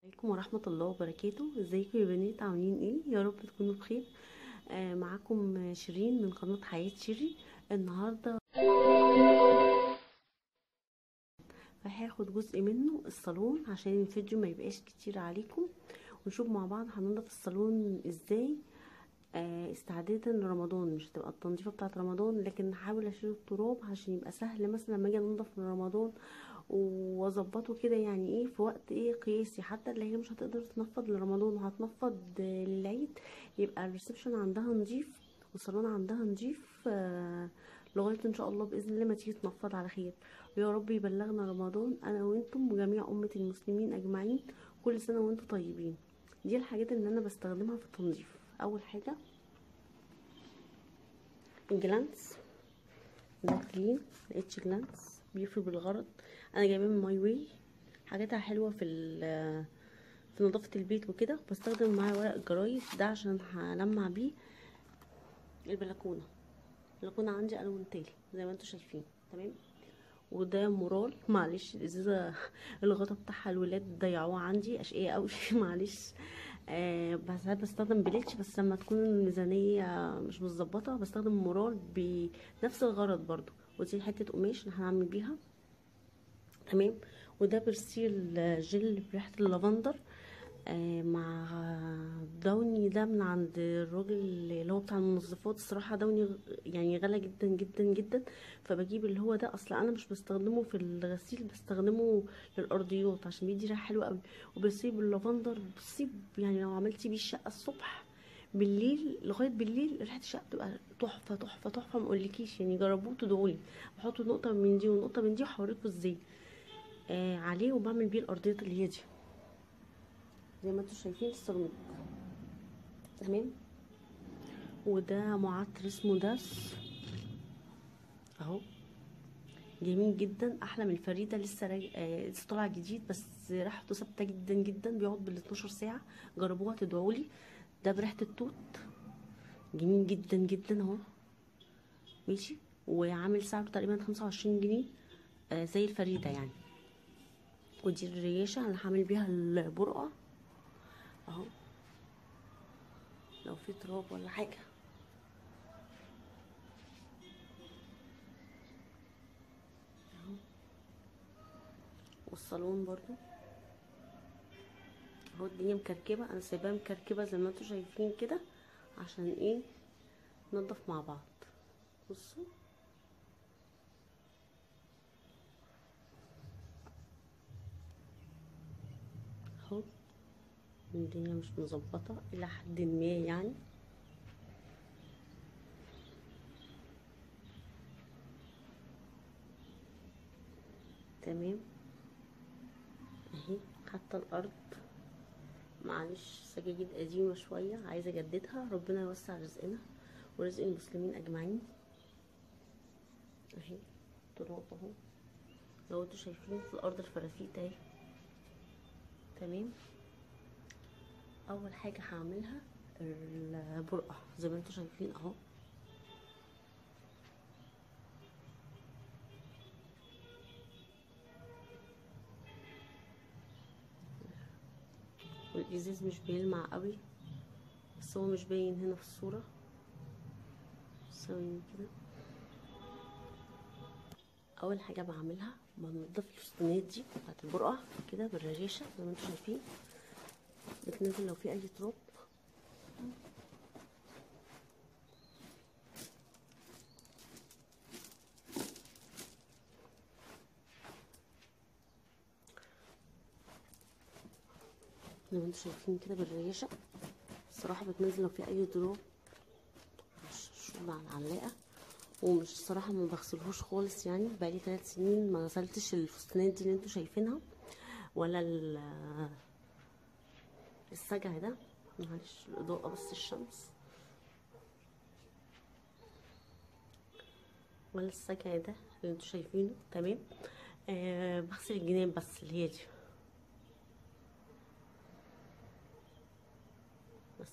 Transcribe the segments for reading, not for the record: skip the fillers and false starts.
عليكم ورحمة الله وبركاته. ازيكم يا بنات، عاملين ايه؟ يا رب تكونوا بخير. معاكم شيرين من قناة حياة شيري. النهاردة هاخد جزء منه الصالون عشان الفيديو ما يبقاش كتير عليكم، ونشوف مع بعض هننضف الصالون ازاي استعدادا لرمضان. مش هتبقى التنظيفه بتاعه رمضان، لكن هحاول اشيل التراب عشان يبقى سهل مثلا لما اجي انضف من رمضان واظبطه كده، يعني ايه في وقت ايه قياسي، حتى اللي هي مش هتقدر تنفض لرمضان وهتنفض للعيد يبقى ال reception عندها نظيف والصالون عندها نظيف لغاية ان شاء الله باذن الله ما تيجي تنفض على خير. ويا رب يبلغنا رمضان انا وانتم وجميع امه المسلمين اجمعين. كل سنة وانتم طيبين. دي الحاجات اللي انا بستخدمها في التنظيف. اول حاجة الجلانس ده كلين اتش جلانس، بيفي بالغرض. انا جايباه من ماي واي، حاجاتها حلوة في نظافة البيت وكده. بستخدم معايا ورق الجرايد ده عشان هلمع بيه البلكونه. البلكونه عندي الوان تالي زي ما انتم شايفين، تمام. وده مورال، معلش الازازه الغطا بتاعها الولاد ضيعوها عندي، اشقيه قوي معلش. ساعات بستخدم bleach، بس لما تكون الميزانية مش متظبطه بستخدم مورال بنفس الغرض برضو. ودي حتة قماش اللي هنعمل بيها، تمام. وده برسيل جل بريحه اللافندر مع داوني، ده من عند الراجل اللي هو بتاع المنظفات. الصراحة داوني يعني غلا جدا جدا جدا، فبجيب اللي هو ده. اصلا انا مش بستخدمه في الغسيل، بستخدمه للارضيات عشان بيدي ريحه حلوة قوي. وبسيب اللافندر، بسيب يعني لو عملتي بيه الشقة الصبح بالليل لغاية بالليل ريحه الشقة بتبقى تحفة تحفة تحفة، ما اقولكيش يعني. جربوه تدعولي. بحط نقطة من دي ونقطة من دي وهوريكم ازاي عليه، وبعمل بيه الارضيات اللي هي دي زي ما انتم شايفين السيراميك، تمام. وده معطر اسمه داس اهو، جميل جدا، احلى من الفريدة. لسه لسه طالع جديد، بس ريحته ثابتة جدا جدا، بيقعد بال 12 ساعة. جربوها تدعولي. ده بريحه التوت، جميل جدا جدا اهو، ماشي. وعامل سعره تقريبا 25 جنيه زي الفريدة يعني. ودي الريشه اللي هعمل بيها البرقع اهو، لو في تراب ولا حاجة. اهو. والصالون برضو اهو، الدنيا مكركبه، انا سايباها مكركبه زي ما انتم شايفين كده عشان ايه ننضف مع بعض. بصوا اهو، الدنيا مش مظبطه الى حد ما يعني. تمام اهي. حتى الارض معلش سجاجيد قديمة شوية عايزه اجددها. ربنا يوسع رزقنا ورزق المسلمين اجمعين. اهي تراب اهو لو انتوا شايفين في الارض الفرافيت اهي، تمام. اول حاجة هعملها البرقع زي ما انتوا شايفين اهو. والازاز مش بيلمع قوي، بس هو مش باين هنا في الصورة، ثواني كده. اول حاجة بعملها بنضف الفستانات دي بتاعت البرقع كده بالرجيشه زي ما انتوا شايفين، بتنزل لو في اي تراب. زي ما انتوا شايفين كده بالريشه، الصراحة بتنزل لو في اي تراب مع العلاقة. ومش الصراحة ما بغسلهوش خالص يعني، بقالي 3 سنين ما غسلتش الفستانات دي اللي انتوا شايفينها ولا السجع ده. معلش الاضاءة بس الشمس، ولا السجع ده اللي انتوا شايفينه، تمام. بغسل الجناب بس اللي هي دي بس.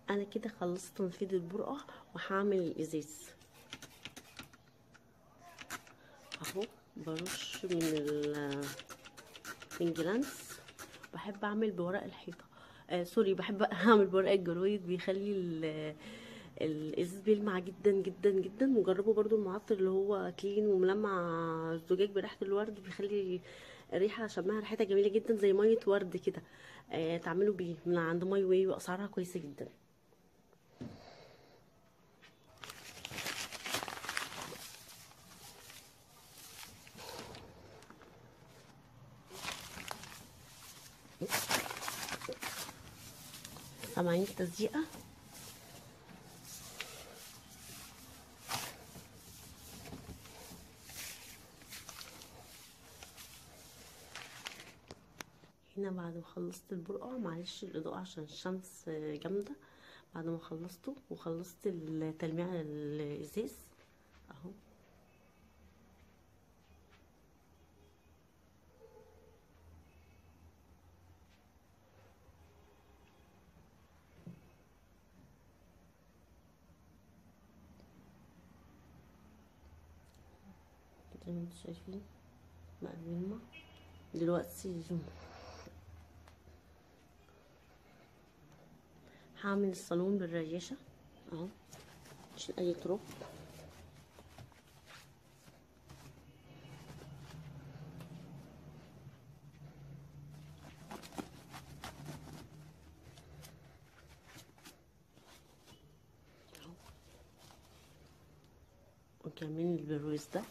انا كده خلصت تنفيذ البرقع، وهعمل الازاز اهو. برش من جلانس بحب اعمل بورق الحيطة، sorry، بحب اعمل بورق الجرايد، بيخلي الازاز بيلمع جدا جدا جدا. وجربوا برضو المعطر اللي هو كلين وملمع الزجاج بريحه الورد، بيخلي الريحة شمها ريحتها جميلة جدا زي مية ورد كده. تعملوا بيه من عند ماي واي، واسعارها كويسة جدا. سامعين التزييقه؟ هنا بعد ما خلصت البرقع، معلش الاضاءة عشان الشمس جامدة، بعد ما خلصته وخلصت التلميع الازاز اهو، زي ما انتم شايفين بقى بيلمع دلوقتي. هعمل الصالون بالريشه اهو عشان اي تراب. وكمان البروز ده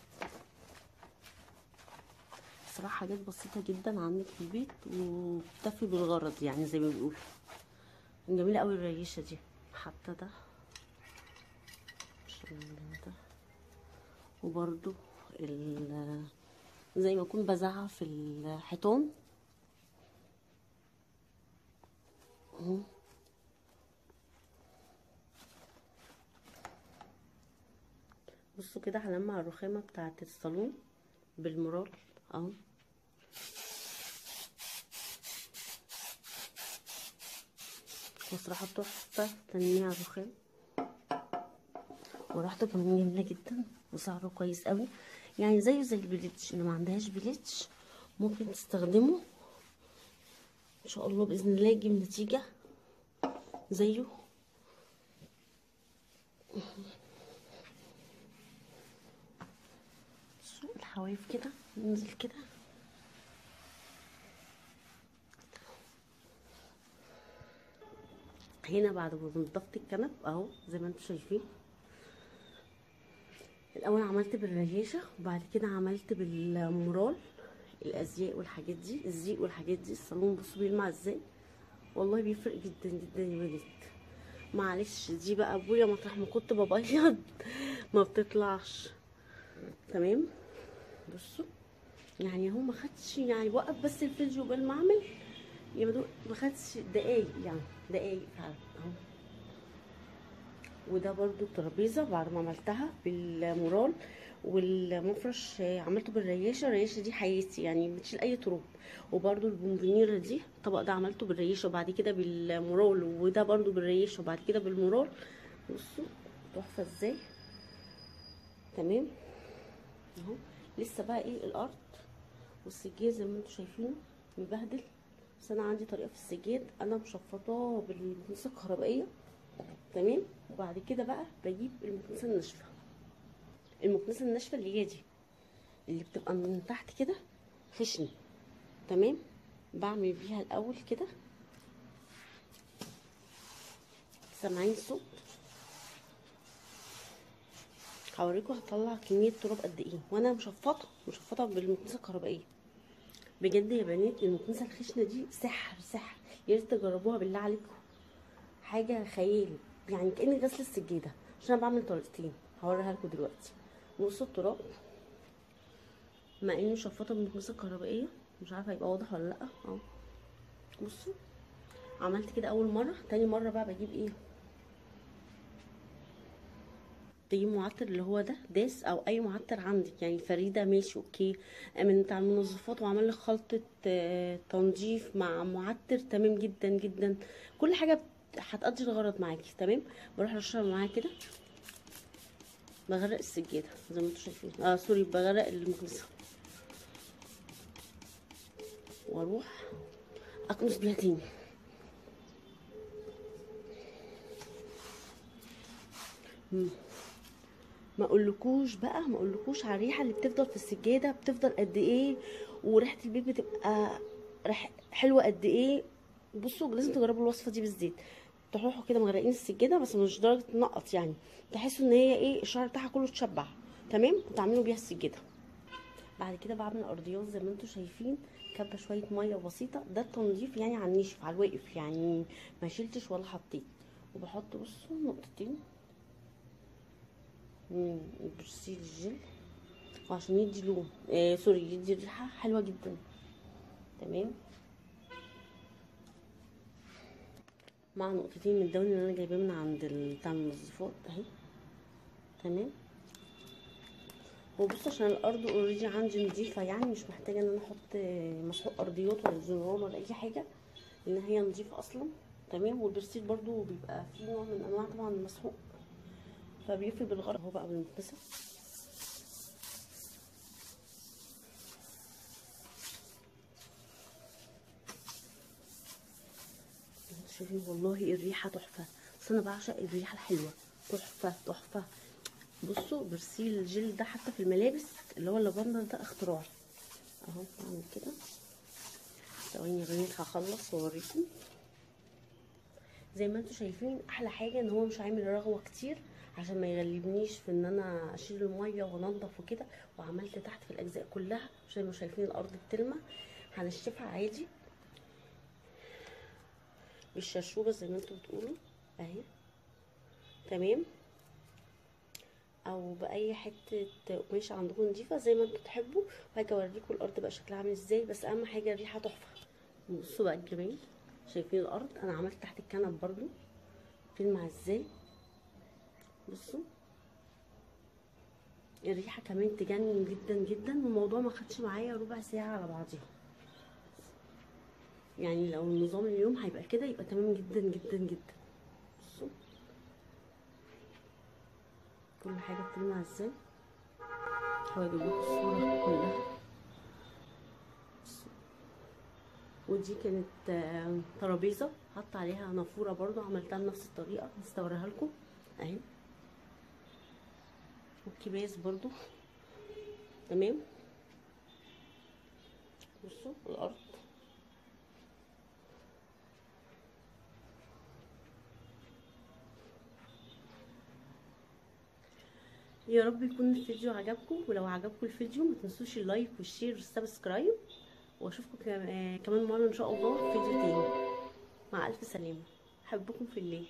صراحة حاجات بسيطة جدا عندك في البيت وبتفي بالغرض، يعني زي ما بيقولوا. جميلة قوي الريشة دي، حتى ده ده، وبرده زي ما اكون بزعها في الحيطان. بصوا كده هلمع الرخامة بتاعت الصالون بالمرال اهو. بصراحة تحفة تلميع الرخام، وريحته كمان جميلة جدا وسعره كويس قوي، يعني زيه زي ال bleach. اللي ما عندهاش bleach ممكن تستخدمه ان شاء الله باذن الله يجيب نتيجة زيه. بصوا الحوايف كده ننزل كده. هنا بعد ما نضفت الكنب اهو زي ما انتم شايفين، الاول عملت بالريشه وبعد كده عملت بالمرال الازياء والحاجات دي، الزيق والحاجات دي. الصالون بصوا بيلمع ازاي، والله بيفرق جدا جدا يا بنات. معلش دي بقى ابويا مطرح ما كنت ببيض ما بتطلعش. تمام بصوا يعني هو ما خدش، يعني وقف بس الفيديو قبل ما اعمل يا بدو، ما خدش دقايق، يعني دقايق فعلا اهو. وده برضو الترابيزة بعد ما عملتها بالمرال، والمفرش عملته بالرياشه. الرياشه دي حياتي، يعني بتشيل اي تراب. وبرضو البونبونيره دي الطبق ده عملته بالرياشه وبعد كده بالمرال، وده برضو بالرياشه وبعد كده بالمرال. بصوا تحفة ازاي. تمام اهو. لسه بقى ايه الارض والسجاد زي ما انتم شايفينه مبهدل، بس انا عندي طريقه في السجاد، انا مشفطاه بالمكنسه الكهربائية. تمام وبعد كده بقى بجيب المكنسة الناشفه، المكنسة الناشفه اللي هي دي اللي بتبقى من تحت كده خشن. تمام بعمل بيها الاول كده، سامعين الصوت؟ هوريكم هطلع كمية تراب قد ايه وانا مشفطه بالمكنسه الكهربائية. بجد يا بنات المكنسة الخشنة دي سحر سحر، يا ريت تجربوها بالله عليكم، حاجة خيال، يعني كأني غسل السجادة. عشان انا بعمل طريقتين هوريها لكم دلوقتي. نص التراب مع اني مشفطه بالمكنسه الكهربائية، مش عارفه هيبقى واضح ولا لا اهو. بصوا عملت كده اول مرة، تاني مرة بقى بجيب ايه، تجيب معطر اللي هو ده داس او اي معطر عندك، يعني فريدة ماشي okay، من بتاع المنظفات، وعمل لك خلطه تنظيف مع معطر. تمام جدا جدا، كل حاجة هتقضي الغرض معاكي. تمام بروح رشها معاها كده، بغرق السجادة زي ما انتم شايفين، sorry بغرق المكنسة، واروح اكنس بيها تاني. ما اقولكوش بقى، ما اقولكوش على الريحة اللي بتفضل في السجادة، بتفضل قد ايه، وريحه البيت بتبقى حلوة قد ايه. بصوا لازم تجربوا الوصفة دي بالزيت، تروحوا كده مغرقين السجادة بس مش درجه تنقط يعني، تحسوا ان هي ايه الشعر بتاعها كله اتشبع. تمام، وتعملوا بيها السجادة. بعد كده بعمل ارضيات زي ما انتم شايفين، كبه شوية مية بسيطة، ده التنظيف يعني على النشف على الواقف يعني، ما شلتش ولا حطيت. وبحط بصوا نقطتين من برسيل الجل، وعشان يدي لون sorry يدي ريحه حلوة جدا. تمام، مع نقطتين من الدوني اللي انا جايباه من عند بتاع المنظفات اهي. تمام، وبصوا عشان الارض already عندي نظيفة يعني، مش محتاجه ان انا احط مسحوق ارضيات ولا زرار ولا اي حاجة، لان هي نظيفة اصلا. تمام، والبرسيل برضو بيبقى فيه نوع من انواع طبعا المسحوق، فبيفي بالغرض اهو بقى بالمكنسه. شوفي والله الريحة تحفة، بس انا بعشق الريحة الحلوة، تحفة تحفة. بصوا برسيل الجل ده حتى في الملابس اللي هو اللافندر ده اختراع اهو. بعمل كده ثواني يا بنات هخلص واوريكم. زي ما انتم شايفين احلى حاجة ان هو مش عامل رغوه كتير، عشان ما يغلبنيش في ان انا اشيل المية وانضف وكده. وعملت تحت في الاجزاء كلها زي ما شايفين الارض بتلمع، هنشفها عادي بالشرشوبه زي ما انتم بتقولوا اهي. تمام، او باي حتة قماشة عندكم نضيفه زي ما انتم تحبوا. وهاجي اوريكم الارض بقى شكلها عامل ازاي، بس اهم حاجة الريحة تحفة. بصوا بقى الجمال، شايفين الارض انا عملت تحت الكنب برضو بتلمع ازاي. بصوا الريحة كمان تجنن جدا جدا، والموضوع ما خدش معايا ربع ساعة على بعضيها يعني. لو النظام اليوم هيبقى كده يبقى تمام جدا جدا جدا. بصوا كل حاجة بتلمع ازاي، هحاول اجيب لكم الصورة كلها. ودي كانت ترابيزة حط عليها نافورة برضو، عملتها بنفس الطريقة هستوريها لكم اهي. والكباس برضو. تمام، بصوا الارض يا رب يكون الفيديو عجبكم، ولو عجبكم الفيديو ما تنسوش ال like وال share وال subscribe، واشوفكم كمان مرة ان شاء الله في فيديو تاني. مع الف سلامه، احبكم في الله.